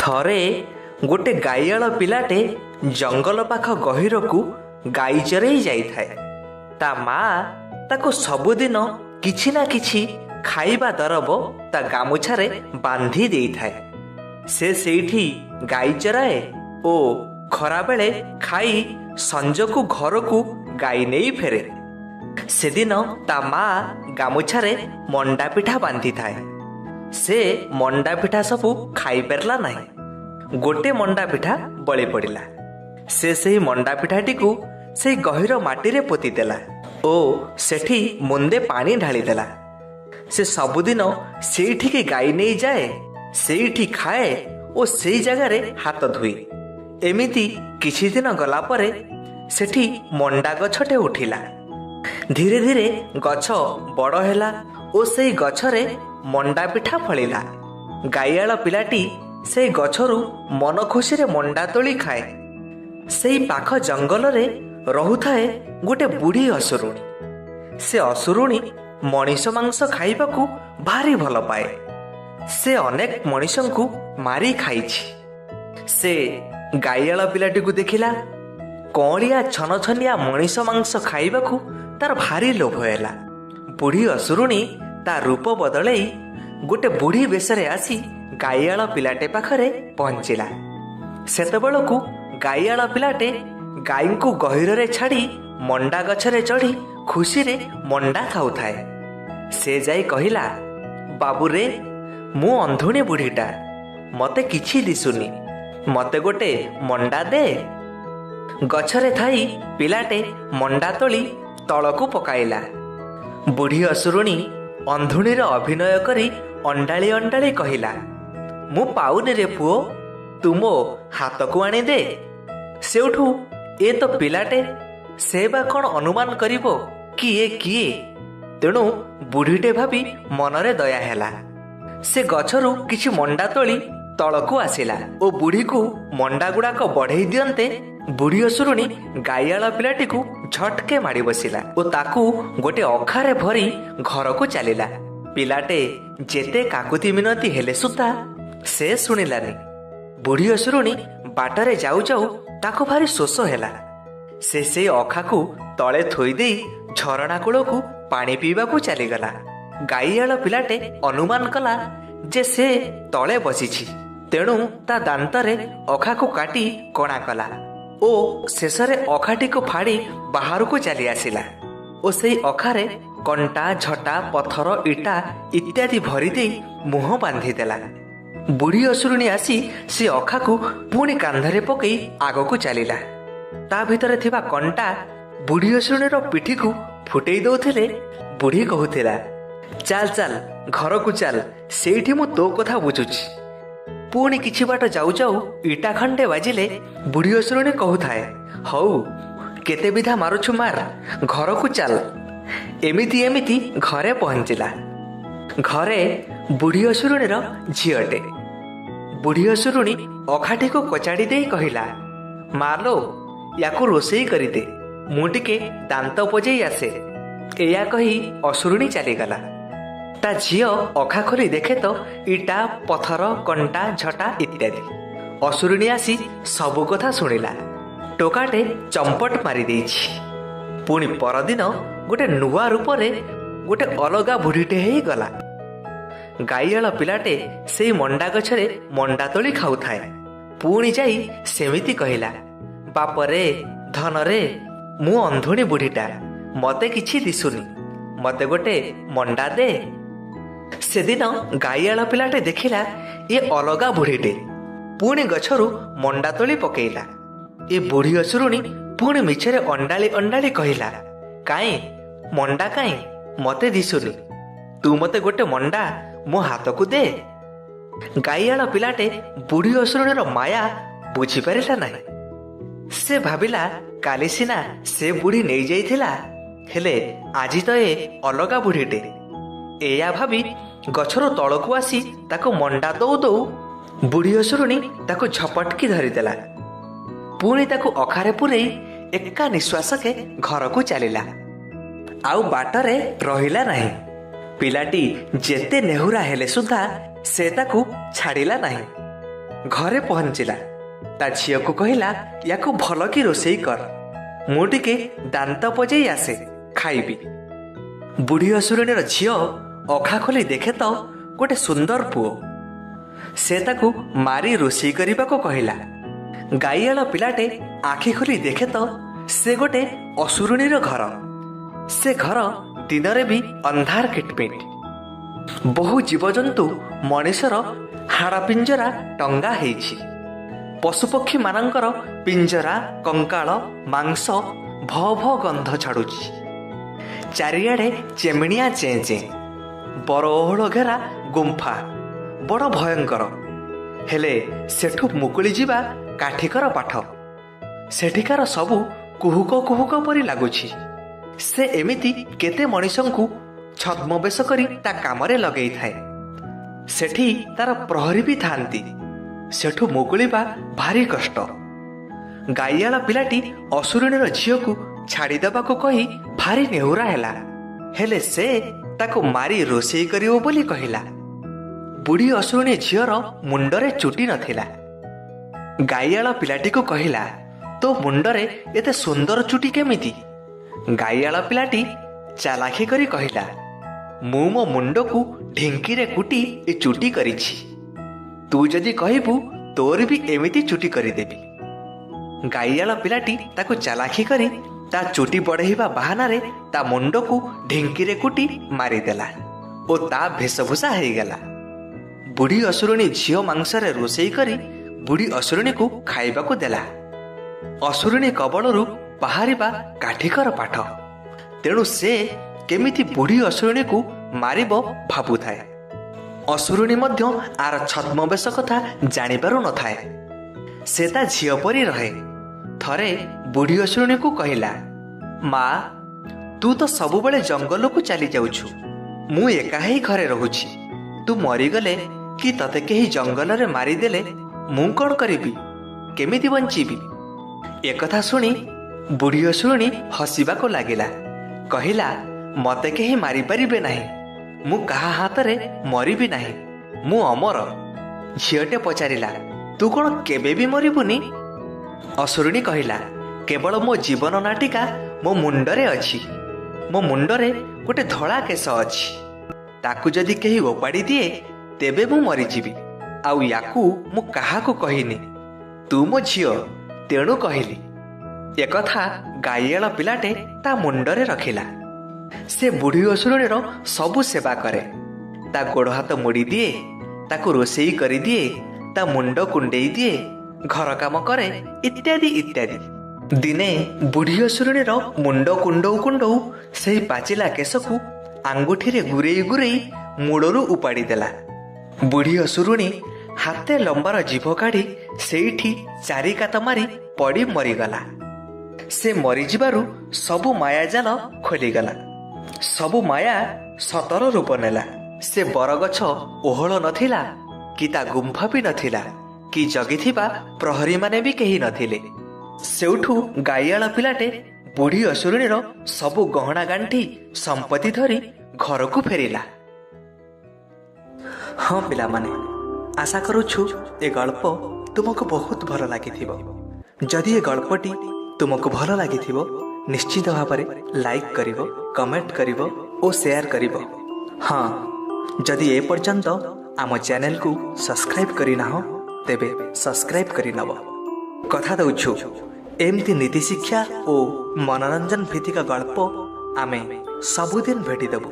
ଥରେ ଗୋଟେ ଗାଈଆଳ ପିଲାଟେ ଜଙ୍ଗଲ ପାଖ ଗହୀରକୁ ଗାଈ ଚରେଇ ଯାଇଥାଏ। ତା ମା ତାକୁ ସବୁଦିନ କିଛି ନା କିଛି ଖାଇବା ଦରବ ତା ଗାମୁଛାରେ ବାନ୍ଧି ଦେଇଥାଏ। ସେ ସେଇଠି ଗାଈ ଚରାଏ ଓ ଖରାବେଳେ ଖାଇ ସଞ୍ଜକୁ ଘରକୁ ଗାଈ ନେଇ ଫେରେ। ସେଦିନ ତା ମା ଗାମୁଛାରେ ମଣ୍ଡା ପିଠା ବାନ୍ଧିଥାଏ। ସେ ମଣ୍ଡା ପିଠା ସବୁ ଖାଇପାରିଲା ନାହିଁ, ଗୋଟେ ମଣ୍ଡା ପିଠା ବଳି ପଡ଼ିଲା। ସେ ସେହି ମଣ୍ଡା ପିଠାଟିକୁ ସେଇ ଗହୀର ମାଟିରେ ପୋତିଦେଲା ଓ ସେଠି ମୁନ୍ଦେ ପାଣି ଢାଳିଦେଲା। ସେ ସବୁଦିନ ସେଇଠିକି ଗାଈ ନେଇ ଯାଏ, ସେଇଠି ଖାଏ ଓ ସେଇ ଜାଗାରେ ହାତ ଧୁଏ। ଏମିତି କିଛି ଦିନ ଗଲା ପରେ ସେଠି ମଣ୍ଡା ଗଛଟେ ଉଠିଲା। ଧୀରେ ଧୀରେ ଗଛ ବଡ଼ ହେଲା ଓ ସେଇ ଗଛରେ ମଣ୍ଡା ପିଠା ଫଳିଲା। ଗାଈଆଳ ପିଲାଟି ସେଇ ଗଛରୁ ମନ ଖୁସିରେ ମଣ୍ଡା ତୋଳି ଖାଏ। ସେଇ ପାଖ ଜଙ୍ଗଲରେ ରହୁଥାଏ ଗୋଟେ ବୁଢ଼ୀ ଅସୁରୁଣୀ। ସେ ଅସୁରୁଣୀ ମଣିଷ ମାଂସ ଖାଇବାକୁ ଭାରି ଭଲ ପାଏ। ସେ ଅନେକ ମଣିଷଙ୍କୁ ମାରି ଖାଇଛି। ସେ ଗାଈଆଳ ପିଲାଟିକୁ ଦେଖିଲା, କଅଁଳିଆ ଛନଛନିଆ ମଣିଷ ମାଂସ ଖାଇବାକୁ ତାର ଭାରି ଲୋଭ ହେଲା। ବୁଢ଼ୀ ଅସୁରୁଣୀ ତା ରୂପ ବଦଳେଇ ଗୋଟେ ବୁଢ଼ୀ ବେଶରେ ଆସି ଗାଈଆଳ ପିଲାଟେ ପାଖରେ ପହଞ୍ଚିଲା। ସେତେବେଳକୁ ଗାଈଆଳ ପିଲାଟେ ଗାଈଙ୍କୁ ଗହୀରରେ ଛାଡ଼ି ମଣ୍ଡା ଗଛରେ ଚଢ଼ି ଖୁସିରେ ମଣ୍ଡା ଖାଉଥାଏ। ସେ ଯାଇ କହିଲା, ବାବୁରେ, ମୁଁ ଅନ୍ଧୁଣୀ ବୁଢ଼ୀଟା, ମତେ କିଛି ଦିଶୁନି, ମତେ ଗୋଟେ ମଣ୍ଡା ଦେ। ଗଛରେ ଥାଇ ପିଲାଟେ ମଣ୍ଡା ତୋଳି ତଳକୁ ପକାଇଲା। ବୁଢ଼ୀ ଅସୁରୁଣୀ ଅନ୍ଧୁଣୀର ଅଭିନୟ କରି ଅଣ୍ଡାଳି ଅଣ୍ଡାଳି କହିଲା, ମୁଁ ପାଉନି ରେ ପୁଅ, ତୁ ମୋ ହାତକୁ ଆଣିଦେ। ସେଇଠୁ ଏ ତ ପିଲାଟେ, ସେ ବା କ'ଣ ଅନୁମାନ କରିବ କି ଏ କିଏ? ତେଣୁ ବୁଢ଼ୀଟେ ଭାବି ମନରେ ଦୟା ହେଲା। ସେ ଗଛରୁ କିଛି ମଣ୍ଡା ତୋଳି ତଳକୁ ଆସିଲା ଓ ବୁଢ଼ୀକୁ ମଣ୍ଡା ଗୁଡ଼ାକ ବଢ଼େଇ ଦିଅନ୍ତେ, ବୁଢ଼ୀ ଅସୁରୁଣୀ ଗାଈଆଳ ପିଲାଟିକୁ ଝଟକେ ମାଡ଼ି ବସିଲା ଓ ତାକୁ ଗୋଟେ ଅଖାରେ ଭରି ଘରକୁ ଚାଲିଲା। ପିଲାଟେ ଯେତେ କାକୁତି ମିନତି ହେଲେ ସୁଦ୍ଧା ସେ ଶୁଣିଲାନି। ବୁଢ଼ୀ ଅସୁରୁଣୀ ବାଟରେ ଯାଉ ଯାଉ ତାକୁ ଭାରି ଶୋଷ ହେଲା। ସେ ସେଇ ଅଖାକୁ ତଳେ ଥୋଇ ଦେଇ ଝରଣା କୂଳକୁ ପାଣି ପିଇବାକୁ ଚାଲିଗଲା। ଗାଈଆଳ ପିଲାଟେ ଅନୁମାନ କଲା ଯେ ସେ ତଳେ ବସିଛି, ତେଣୁ ତା ଦାନ୍ତରେ ଅଖାକୁ କାଟି କଣା କଲା ଓ ଶେଷରେ ଅଖାଟିକୁ ଫାଡ଼ି ବାହାରକୁ ଚାଲି ଆସିଲା ଓ ସେଇ ଅଖାରେ କଣ୍ଟା, ଝଟା, ପଥର, ଇଟା ଇତ୍ୟାଦି ଭରି ଦେଇ ମୁହଁ ବାନ୍ଧିଦେଲା। ବୁଢ଼ୀ ଅସୁରୁଣୀ ଆସି ସେ ଅଖାକୁ ପୁଣି କାନ୍ଧରେ ପକେଇ ଆଗକୁ ଚାଲିଲା। ତା ଭିତରେ ଥିବା କଣ୍ଟା ବୁଢ଼ୀ ଅସୁରୁଣୀର ପିଠିକୁ ଫୁଟେଇ ଦଉଥିଲେ। ବୁଢ଼ୀ କହୁଥିଲା, ଚାଲ ଚାଲ, ଘରକୁ ଚାଲ, ସେଇଠି ମୁଁ ତୋ କଥା ବୁଝୁଛି। ପୁଣି କିଛି ବାଟ ଯାଉ ଯାଉ ଇଟା ଖଣ୍ଡେ ବାଜିଲେ ବୁଢ଼ୀ ଅସୁରୁଣୀ କହୁଥାଏ, ହଉ କେତେ ବିଧା ମାରୁଛୁ ମାର, ଘରକୁ ଚାଲ। ଏମିତି ଏମିତି ଘରେ ପହଞ୍ଚିଲା। ଘରେ ବୁଢ଼ୀ ଅସୁରୁଣୀର ଝିଅଟେ। ବୁଢ଼ୀ ଅସୁରୁଣୀ ଅଖାଟିକୁ କଚାଡ଼ି ଦେଇ କହିଲା, ମାଲୋ, ୟାକୁ ରୋଷେଇ କରିଦେ, ମୁଁ ଟିକେ ଦାନ୍ତ ପଜେଇ ଆସେ। ଏଇଆ କହି ଅସୁରୁଣୀ ଚାଲିଗଲା। ତା ଝିଅ ଅଖା ଖୋଲି ଦେଖେ ତ ଇଟା, ପଥର, କଣ୍ଟା, ଝଟା ଇତ୍ୟାଦି। ଅସୁରୁଣୀ ଆସି ସବୁ କଥା ଶୁଣିଲା। ଟୋକାଟେ ଚମ୍ପଟ ମାରି ଦେଇଛି। ପୁଣି ପରଦିନ ଗୋଟେ ନୂଆ ରୂପରେ ଗୋଟେ ଅଲଗା ବୁଢ଼ୀଟେ ହେଇଗଲା। ଗାଈଆଳ ପିଲାଟେ ସେଇ ମଣ୍ଡା ଗଛରେ ମଣ୍ଡା ତୋଳି ଖାଉଥାଏ। ପୁଣି ଯାଇ ସେମିତି କହିଲା, ବାପରେ ଧନରେ, ମୁଁ ଅନ୍ଧୁଣୀ ବୁଢ଼ୀଟା, ମତେ କିଛି ଦିଶୁନି, ମତେ ଗୋଟେ ମଣ୍ଡା ଦେ। ସେଦିନ ଗାଈଆଳ ପିଲାଟେ ଦେଖିଲା ଏ ଅଲଗା ବୁଢ଼ୀଟେ। ପୁଣି ଗଛରୁ ମଣ୍ଡା ତୋଳି ପକେଇଲା। ଏ ବୁଢ଼ୀ ଅସୁରୁଣୀ ପୁଣି ମିଛରେ ଅଣ୍ଡାଳି ଅଣ୍ଡାଳି କହିଲା, କାଇଁ ମଣ୍ଡା କାଇଁ, ମତେ ଦିଶୁନି, ତୁ ମତେ ଗୋଟେ ମଣ୍ଡା ମୋ ହାତକୁ ଦେ। ଗାଈଆଳ ପିଲାଟେ ବୁଢ଼ୀ ଅସୁରୁଣୀର ମାୟା ବୁଝିପାରିଲା ନାହିଁ। ସେ ଭାବିଲା କାଲି ସିନା ସେ ବୁଢ଼ୀ ନେଇଯାଇଥିଲା, ହେଲେ ଆଜି ତ ଏ ଅଲଗା ବୁଢ଼ୀଟେ। ଏଇଆ ଭାବି ଗଛରୁ ତଳକୁ ଆସି ତାକୁ ମଣ୍ଡା ଦଉ ଦଉ ବୁଢ଼ୀ ଅସୁରୁଣୀ ତାକୁ ଝପଟକି ଧରିଦେଲା। ପୁଣି ତାକୁ ଅଖାରେ ପୂରେଇ ଏକା ନିଶ୍ୱାସକେ ଘରକୁ ଚାଲିଲା, ଆଉ ବାଟରେ ରହିଲା ନାହିଁ। ପିଲାଟି ଯେତେ ନେହୁରା ହେଲେ ସୁଦ୍ଧା ସେ ତାକୁ ଛାଡ଼ିଲା ନାହିଁ। ଘରେ ପହଞ୍ଚିଲା। ତା ଝିଅକୁ କହିଲା, ୟାକୁ ଭଲ କି ରୋଷେଇ କର, ମୁଁ ଟିକେ ଦାନ୍ତ ପଜେଇ ଆସେ, ଖାଇବି। ବୁଢ଼ୀ ଅସୁରୁଣୀର ଝିଅ ଅଖା ଖୋଲି ଦେଖେ ତ ଗୋଟେ ସୁନ୍ଦର ପୁଅ। ସେ ତାକୁ ମାରି ରୋଷେଇ କରିବାକୁ କହିଲା। ଗାଇଆଳ ପିଲାଟେ ଆଖି ଖୋଲି ଦେଖେ ତ ସେ ଗୋଟେ ଅସୁରୁଣୀର ଘର। ସେ ଘର ଦିନରେ ବି ଅନ୍ଧାର କିଟମିଟ। ବହୁ ଜୀବଜନ୍ତୁ ମଣିଷର ହାଡ଼ ପିଞ୍ଜରା ଟଙ୍ଗା ହେଇଛି। ପଶୁପକ୍ଷୀମାନଙ୍କର ପିଞ୍ଜରା, କଙ୍କାଳ, ମାଂସ ଭ ଭ ଗନ୍ଧ ଛାଡ଼ୁଛି। ଚାରିଆଡ଼େ ଚେମିଣିଆ ଚେଁ ଚେଁ। ବର ଓହଳ ଘେରା ଗୁମ୍ଫା, ବଡ଼ ଭୟଙ୍କର। ହେଲେ ସେଠୁ ମୁକୁଳି ଯିବା କାଠିକର ପାଠ। ସେଠିକାର ସବୁ କୁହୁକ କୁହୁକ ପରି ଲାଗୁଛି। ସେ ଏମିତି କେତେ ମଣିଷଙ୍କୁ ଛଦ୍ମବେଶ କରି ତା କାମରେ ଲଗେଇଥାଏ। ସେଠି ତାର ପ୍ରହରୀ ବି ଥାନ୍ତି। ସେଠୁ ମୁକୁଳିବା ଭାରି କଷ୍ଟ। ଗାଇଆଳ ପିଲାଟି ଅସୁରୁଣୀର ଝିଅକୁ ଛାଡ଼ିଦେବାକୁ କହି ଭାରି ନେହୁରା ହେଲା। ହେଲେ ସେ ତାକୁ ମାରି ରୋଷେଇ କରିବ ବୋଲି କହିଲା। ବୁଢ଼ୀ ଅସୁରୁଣୀ ଝିଅର ମୁଣ୍ଡରେ ଚୁଟି ନଥିଲା। ଗାଇଆଳ ପିଲାଟିକୁ କହିଲା, ତୋ ମୁଣ୍ଡରେ ଏତେ ସୁନ୍ଦର ଚୁଟି କେମିତି? ଗାଇଆଳ ପିଲାଟି ଚାଲାଖି କରି କହିଲା, ମୁଁ ମୋ ମୁଣ୍ଡକୁ ଢିଙ୍କିରେ କୁଟି ଏ ଚୁଟି କରିଛି। ତୁ ଯଦି କହିବୁ ତୋର ବି ଏମିତି ଚୁଟି କରିଦେବି। ଗାଇଆଳ ପିଲାଟି ତାକୁ ଚାଲାଖି କରି ତା ଚୁଟି ବଢ଼େଇବା ବାହାନାରେ ତା ମୁଣ୍ଡକୁ ଢିଙ୍କିରେ କୁଟି ମାରିଦେଲା ଓ ତା ବେଶଭୂଷା ହେଇଗଲା। ବୁଢ଼ୀ ଅସୁରୁଣୀ ଝିଅ ମାଂସରେ ରୋଷେଇ କରି ବୁଢ଼ୀ ଅସୁରୁଣୀକୁ ଖାଇବାକୁ ଦେଲା। ଅସୁରୁଣୀ କବଳରୁ ବାହାରିବା କାଠିକର ପାଠ। ତେଣୁ ସେ କେମିତି ବୁଢ଼ୀ ଅସୁରୁଣୀକୁ ମାରିବ ଭାବୁଥାଏ। ଅସୁରୁଣୀ ମଧ୍ୟ ଆର ଛଦ୍ମବେଶ କଥା ଜାଣିପାରୁ ନଥାଏ। ସେ ତା ଝିଅ ପରି ରହେ। ଥରେ ବୁଢ଼ୀ ଅସୁରୁଣୀକୁ କହିଲା, ମା, ତୁ ତ ସବୁବେଳେ ଜଙ୍ଗଲକୁ ଚାଲି ଯାଉଛୁ, ମୁଁ ଏକା ହେଇ ଘରେ ରହୁଛି। ତୁ ମରିଗଲେ କି ତତେ କେହି ଜଙ୍ଗଲରେ ମାରିଦେଲେ ମୁଁ କ'ଣ କରିବି, କେମିତି ବଞ୍ଚିବି? ଏକଥା ଶୁଣି ବୁଢ଼ୀ ଅସୁରୁଣୀ ହସିବାକୁ ଲାଗିଲା। କହିଲା, ମତେ କେହି ମାରିପାରିବେ ନାହିଁ, ମୁଁ କାହା ହାତରେ ମରିବି ନାହିଁ, ମୁଁ ଅମର। ଝିଅଟେ ପଚାରିଲା, ତୁ କ'ଣ କେବେ ବି ମରିବୁନି? ଅସୁରୁଣୀ କହିଲା, କେବଳ ମୋ ଜୀବନ ନାଟିକା ମୋ ମୁଣ୍ଡରେ ଅଛି। ମୋ ମୁଣ୍ଡରେ ଗୋଟେ ଧଳା କେଶ ଅଛି, ତାକୁ ଯଦି କେହି ଓପାଡ଼ି ଦିଏ ତେବେ ମୁଁ ମରିଯିବି। ଆଉ ୟାକୁ ମୁଁ କାହାକୁ କହିନି, ତୁ ମୋ ଝିଅ ତେଣୁ କହିଲି। ଏକଥା ଗାଇଆଳ ପିଲାଟେ ତା ମୁଣ୍ଡରେ ରଖିଲା। ସେ ବୁଢ଼ୀ ଅସୁରୁଣୀର ସବୁ ସେବା କରେ। ତା ଗୋଡ଼ ହାତ ମୋଡ଼ି ଦିଏ, ତାକୁ ରୋଷେଇ କରିଦିଏ, ତା ମୁଣ୍ଡ କୁଣ୍ଡେଇ ଦିଏ, ଘର କାମ କରେ, ଇତ୍ୟାଦି ଇତ୍ୟାଦି। ଦିନେ ବୁଢ଼ୀ ଅସୁରୁଣୀର ମୁଣ୍ଡ କୁଣ୍ଡଉ କୁଣ୍ଡଉ ସେହି ପାଚିଲା କେଶକୁ ଆଙ୍ଗୁଠିରେ ଗୁରେଇ ଗୁରେଇ ମୂଳରୁ ଉପାଡ଼ି ଦେଲା। ବୁଢ଼ୀ ଅସୁରୁଣୀ ହାତେ ଲମ୍ବାର ଜିଭ କାଢ଼ି ସେଇଠି ଚାରିକାତ ମାରି ପଡ଼ି ମରିଗଲା। ସେ ମରିଯିବାରୁ ସବୁ ମାୟାଜାଲ ଖୋଲିଗଲା। ସବୁ ମାୟା ସତର ରୂପ ନେଲା। ସେ ବରଗଛ ଓହଳ ନଥିଲା କି ତା ଗୁମ୍ଫା ବି ନଥିଲା କି ଜଗିଥିବା ପ୍ରହରୀମାନେ ବି କେହି ନଥିଲେ। ସେଇଠୁ ଗାଇଆଳ ପିଲାଟେ ବୁଢ଼ୀ ଅସୁରୁଣୀର ସବୁ ଗହଣା ଗାଣ୍ଠି ସମ୍ପତ୍ତି ଧରି ଘରକୁ ଫେରିଲା। ହଁ ପିଲାମାନେ, ଆଶା କରୁଛୁ ଏ ଗଳ୍ପ ତୁମକୁ ବହୁତ ଭଲ ଲାଗିଥିବ। ଯଦି ଏ ଗଳ୍ପଟି ତୁମକୁ ଭଲ ଲାଗିଥିବ, ନିଶ୍ଚିତ ଭାବରେ ଲାଇକ୍ କରିବ, କମେଣ୍ଟ କରିବ ଓ ସେୟାର କରିବ। ହଁ, ଯଦି ଏ ପର୍ଯ୍ୟନ୍ତ ଆମ ଚ୍ୟାନେଲକୁ ସବସ୍କ୍ରାଇବ୍ କରିନାହ ତେବେ ସବସ୍କ୍ରାଇବ୍ କରିନେବ। କଥା ଦେଉଛୁ, ଏମିତି ନୀତିଶିକ୍ଷା ଓ ମନୋରଞ୍ଜନ ଭିତ୍ତିକ ଗଳ୍ପ ଆମେ ସବୁଦିନ ଭେଟିଦେବୁ।